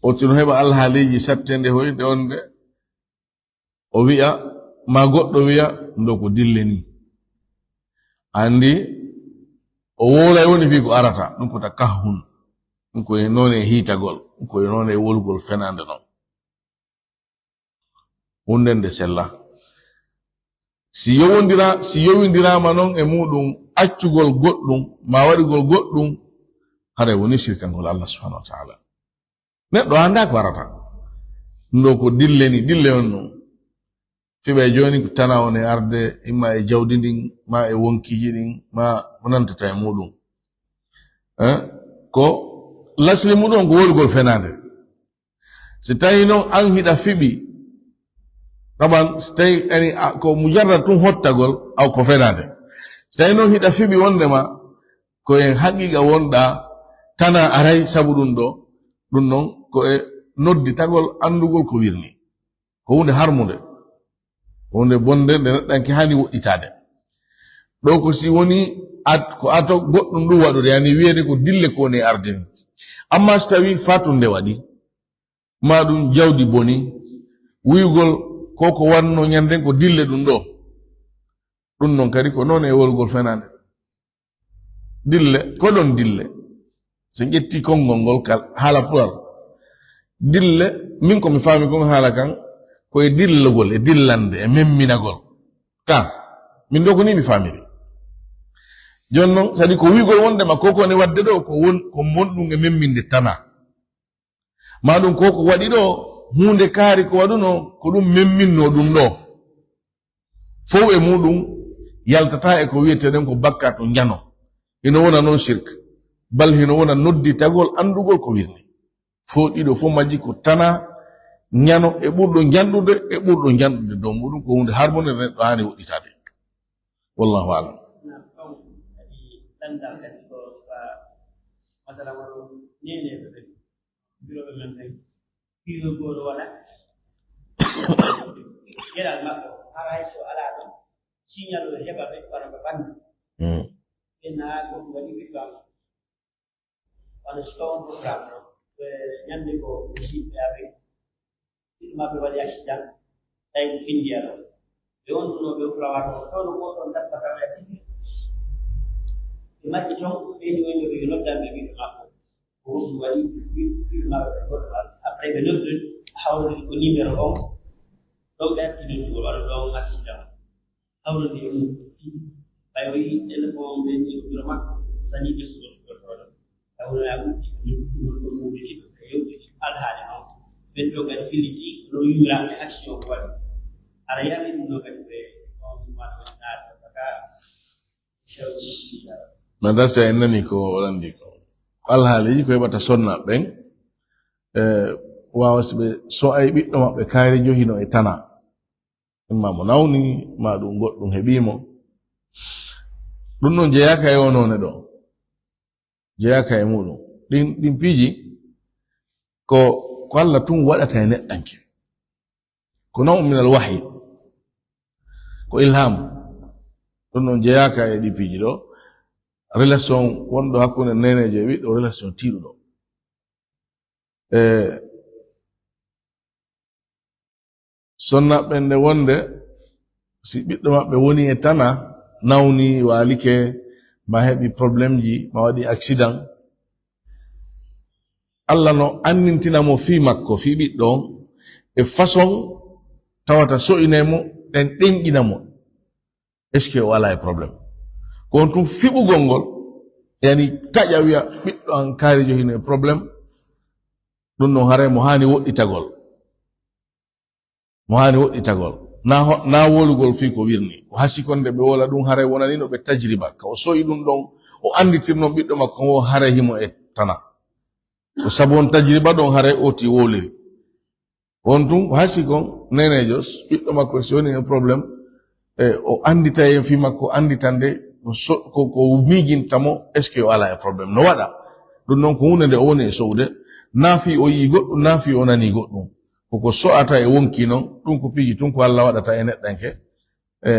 O tino heɓa alhaaliiji satteende hoyde on de, o wi'a, ma goɗɗo wi'a, ndo ko dille ni. Andi, o wowlay woni fii ko arata, ɗum ko ta kahhun. Ɗum ko e noone hiitagol, ɗum ko e noone wolgol fenaande non. Hunden nde sella. Si yowondira, si yowindiraama non e muɗum accugol goɗɗum, ma waɗugol goɗɗum, haray woni sirkangol Allah subhanahu wa ta'ala. Neɗɗo anndaa ko arata. Ndo ko dille ni, dille on non. Fiɓe jooni ko tana on e arde, imma e jawdi ndin, ma e wonkiiji ɗin, ma ko nantata e muɗum. Eh? Ko lasli muɗum on ko wolgol fenaande. Si tawi non an hiɗa fiɓi, taban si tawi ani a, ko mujarrad tun hottagol, aw ko fenaande. Si tawi non hiɗa fiɓi wondema ko en haqiqa wonɗa tana aray sabu ɗum ɗo, ɗum non ko e nodditagol anndugol ko wirni. Ko huunde harmunde, ko huunde bonde, nde neɗɗanke haani woɗɗitaade. Ɗo ko si woni at, ko ato goɗɗum ɗum waɗude, yani wiyeede ko dille ko woni ardini. Amma si tawi fatunde waɗi, ma ɗum jawdi boni, wi'ugol ko ko wanno ñanden ko dille ɗum ɗo. Ɗum non kadi ko noon e wolgol fenaande. Dille, ko ɗon dille. So ƴetti konngol ngol kal, haala pular. Dille, min ko mi faami kon haala kan, ko e dillugol, e dillande, e memminagol. Ka, min ɗo ko ni mi faamiri. Jooni non, sadi ko wi'ugol wondema ko ko ne waɗde ɗo, ko won, ko mon ɗum e memminde tana. Ma ɗum ko ko waɗi ɗo, huunde kaari ko waɗuno, ko ɗum memminno ɗum ɗo. Fow e muɗum yaltata e ko wi'eteɗen ko bakkaatu njano. Hino wona non shirk. Bal hino wona nodditagol anndugol ko wirni. Fow ɗiɗo fow majji ko tana, njano e ɓurɗo njanɗude, e ɓurɗo njanɗude dow muɗum ko huunde harmunde neɗɗo haani woɗɗitaade. Wallahu a'lam. Naam, ɗon kadi lanndal kadi ko, ah, masala wano neneɓe ɓen, birooɓe men ɓen, piirol gooto waɗa. Geɗal maɓɓe, haray so alaa ɗon, signal o heɓa ɓe, wano ɓe ɓanndi. Mm. Ɓe naa goɗɗum waɗi ɓiɗɗo am. Wano si tawon programme ɗo, ɓe ñande ko musiɓɓe aɓe, ɓiɗɗo maɓɓe waɗi accident, tawi ko India ɗo. Ɓe wonduno ɓe fulawa ɗo, tawno ko ɗon dabba tawa e tigi. Ɓe majji ton, ɓe ni woni ɓe noddan ɓe ɓiɗɗo maɓɓe. Ko ɗum waɗi, ɓiɗɗo maɓɓe ɓe goɗɗo maɓɓe. Après ɓe noddi, hawri ko numéro on. Ɗon ɓe arti noddi ko wala ɗon accident. Hawrude e mum, ɓay o yii téléphone ɓe ni ko biro makko, sani ɓe ko suka soda. Hawrude a ɗum, ɗum, ɗum, ɗum, ɗum, ɗum, ɗum, alhaali noon. Ɓen ɗo kadi filliti, no yumiraɓe action ko waɗi. Ara yaami ɗum ɗo kadi ɓe, on, wano, naata, baka, shawti, Madrasa en nani ko o lanndi ko. Ko alhaaliji ko heɓata sonna ɓen, e, waawa si ɓe so ay ɓiɗɗo maɓɓe kaari johino e tana. Imma mo nawni, ma ɗum goɗɗum heɓii mo. Ɗum ɗon jeyaaka e o noone ɗo. Jeyaaka e muɗum. Ɗin, ɗin piiji ko, ko Allah tun waɗata e neɗɗanke. Ko naw'un minal wahyi. Ko ilham. Ɗum ɗon jeyaaka e ɗi piiji ɗo. Relation wonɗo hakkunde neneejo e ɓiɗɗo, relation tiiɗuɗo. E, sonna ɓen nde wonde, si ɓiɗɗo maɓɓe woni e tana, nawni, waalike, ma heɓi problemji, ma waɗi accident, Allah no annintina mo fii makko, fii ɓiɗɗo on, e façon tawata so'inay mo, ɗen ɗenƴina mo. Est-ce que o alaa e problème? Ko on tun fiɓugol ngol, yani taƴa wiya, "Ɓiɗɗo an kaarijo hino e problème." Ɗum ɗon haray mo haani woɗɗitagol. Mo haani woɗɗitagol. Na ho-, na wolugol fii ko wirni. Ko hasi kon nde ɓe wola ɗum haray wonani no ɓe tajriba. Ka o so'i ɗum ɗon, o anditir non ɓiɗɗo makko ngo haray himo e tana. Ko sabu on tajriba ɗon haray oti wowliri. On tun, ko hasi kon, neneejo, ɓiɗɗo makko, si woni e problème, e, o andita en fii makko, anditande, ko so-, ko, ko miijinta mo, est-ce que o alaa e problème? No waɗa. Ɗum noon ko huunde nde o woni e so'ude, naa fii o yi'i goɗɗum, naa fii o nanii goɗɗum. Ko ko so'ata e wonki noon, ɗum ko piiji tun ko Allah waɗata e neɗɗanke. E,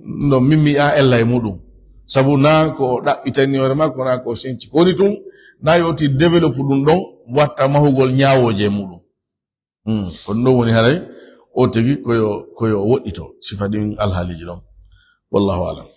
no min mi a ella e muɗum. Sabu naa ko o ɗaɓɓitani hoore makko, naa ko o senci. Ko woni tun, Na yo ti développe ɗum ɗon, watta mahugol ñaawooje e muɗum. Hmm, ko ɗum ɗon woni haray o tigi ko yo, ko yo woɗɗito sifa ɗin alhaaliiji ɗon. Wallahu alam.